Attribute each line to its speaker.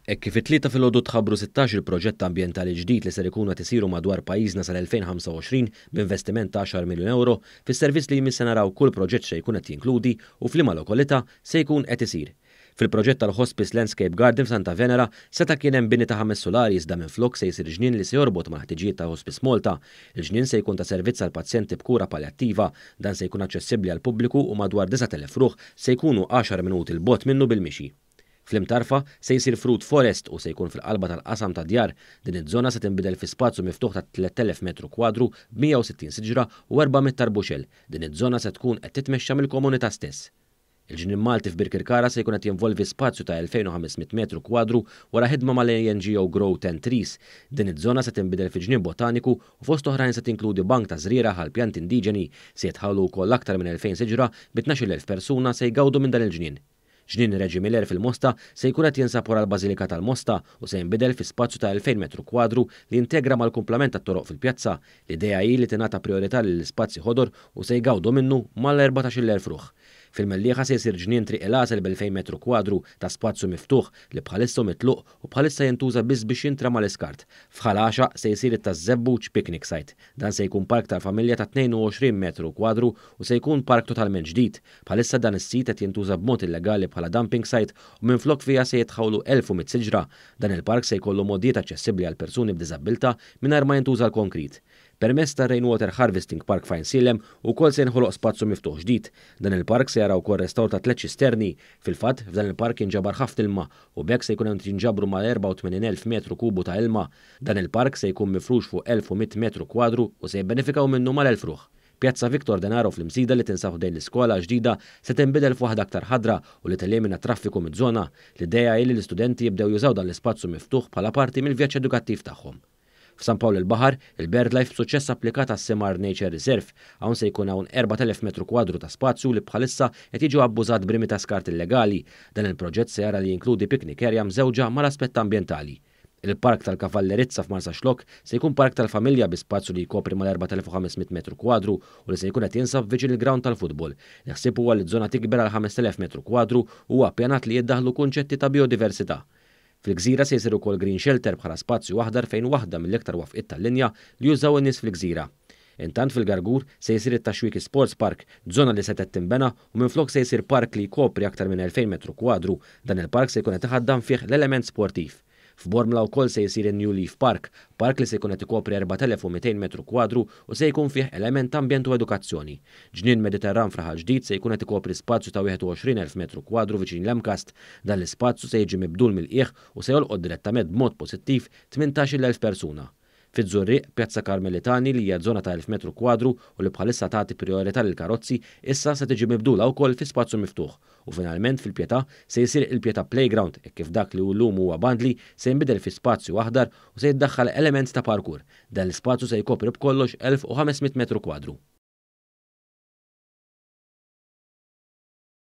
Speaker 1: Hekk kif it-Tlieta filgħodu tħabbru 16-il proġett ambjentali ġdid li ser ikunu qed isiru madwar pajjiżna sal-2025 b'investiment ta' għaxar miljun ewro, fis-servizz li jmiss se naraw kull proġett x'se jkun qed jinkludi u f'liema lokalità se jkun qed isir. Fil-proġett tal-Hospice Landscape Garden f'Santa Venera seta' kien hemm bini ta' ħames sulari iżda minflok se jsir ġnien li se jorbot mal-ħtiġijiet ta' Hospice Malta. Il-ġnien se jkun ta' servizz għal pazjenti b'kura paljattiva. Dan se jkun aċċessibbli għall-pubbliku u madwar 9,000 ruħ se jkunu għaxar minuti 'l bogħod minnu bil-mixi. Fl-Imtarfa, se jsir Fruit Forest u se jkun fil-qalba tal-qasam tad-djar. Din iż-żona se tinbidel fi spazju miftuħ ta' 3,000 metru kwadru b'160 siġra u 400 tarbuxell. Din iż-żona se tkun qed titmexxa mill-komunità stess. Il-Ġnien Malti f'Birkirkara se jkun qed jinvolvi spazju ta' 2,500 metru kwadru wara ħidma mal-NGO Grow 10 Trees. Din iż-żona se tinbidel fi ġnien botaniku u fost oħrajn se tinkludi bank ta' żrieragħ għal pjanti indiġeni. Se jitħawlu wkoll aktar minn 2,000 siġra bi 12,000 persuna se jgawdu minn dan il-ġnien. Ġnien Reġi Miller fil-Mosta se jkun qed jinsab wara l-Bażilika tal-Mosta u se jinbidel fi spazju ta' 2,000 metru kwadru li jintegra mal-kumplament tat-toroq fil-pjazza. L-idea hi li tingħata prijorità lill-ispazji ħodor u se jgawdu minnu mal-14,000 ruħ. Fil-Mellieħa se jsir ġnien Triq il-Għasel b'2,000 metru kwadru ta' spazju miftuħ li bħalissa hu mitluq u bħalissa jintuża biss biex jintrema l-iskart. F'Ħal Għaxaq se jsir it-Taż-Żebbuġ Picnic Site. Dan se jkun park tal-familja ta' 22 metru kwadru u se jkun park totalment ġdid. Bħalissa dan is-sit qed jintuża b'mod illegali bħala dumping site u minflok fiha se jitħawlu 1,100 siġra. Dan il-park se jkollu mogħdijiet aċċessibbli għal persuni b'diżabbiltà mingħajr ma jintuża l-konkrit. Permezz tar-Rainwater Harvesting Park f'Għajnsielem ukoll se jinħoloq spazju miftuħ ġdid. Dan il-park se jara wkoll restawr ta' tliet ċisterni. Fil-fatt, f'dan il-park jinġabar ħafna ilma u b'hekk se jkun qed jinġabru mal-84,000 metru kubu ta' ilma. Dan il-park se jkun mifrux fuq 1,100 metru kwadru u se jibbenefikaw minnu mal-1,000 ruħ. Pjazza Victor Denaro fl-Imsida li tinsab ħdejn l-iskola ġdida se tinbidel f'waħda aktar ħadra u li telimina t-traffiku miż-żona. L-idea hi li l-istudenti jibdew jużaw dan l-ispazju miftuħ bħala parti mill-vjaġġ edukattiv tagħhom. F'San Pawl il-Baħar, il-BirdLife b'suċċess applikat għas-Simar Nature Reserve. Hawn se jkun hawn 4,000 metru kwadru ta' spazju li bħalissa qed jiġu abbużat b'rimi ta' skart illegali. Dan il-proġett se jara li jinkludi picnic area mżewġa mal-aspett ambjentali. Il-Park tal-Kavallerizza f'Marsaxlokk se jkun park tal-familja bi spazju li jkopri mal-4,500 metru kwadru u li se jkun qed jinsab viċin il-grawnd tal-futbol. Il-ħsieb huwa li ż-żona tikber għal 5,000 metru kwadru u huwa ppjanat li jiddaħħlu kunċetti ta' bijodiversità. Fil-gżira se jsir ukoll green shelter bħala spazju aħdar fejn waħda mill-iktar wafqiet tal-linja li jużaw in-nies fil-gżira. Intant fil-Gargur se jsir it-Taxwiki Sports Park, żona li setgħet tinbena u minflok se jsir park li jkopri aktar minn 2,000 metru kwadru. Dan il-park se jkun qed iħaddan fih l-element sportiv. F'Bormla wkoll se jsir in-New Leaf Park, park li se jkun qed ikopri 4,200 metru kwadru u se jkun fih element ta' ambjent u edukazzjoni. Ġnien Mediterran f'Raħal Ġdid se jkun qed ikopri spazju ta' 21,000 metru kwadru viċin l-MCAST. Dan l-ispazju se jiġi mibdul mill-qiegħ u se jolqot direttament b'mod pożittiv 18,000 persuna. Fiż-Żurrieq, Pjazza Karmelitani li hija żona ta' 1,000 metru kwadru u li bħalissa tagħti prijorità lill-karozzi, issa se tiġi mibdula wkoll fi spazju miftuħ. U finalment fil-Pietà se jsir il-Pietà Playground hekk kif dak li llum huwa bandli se jinbidel fi spazju aħdar u se jiddaħħal element ta' parkour. Dan l-ispazju se jkopri b'kollox 1,500 metru kwadru.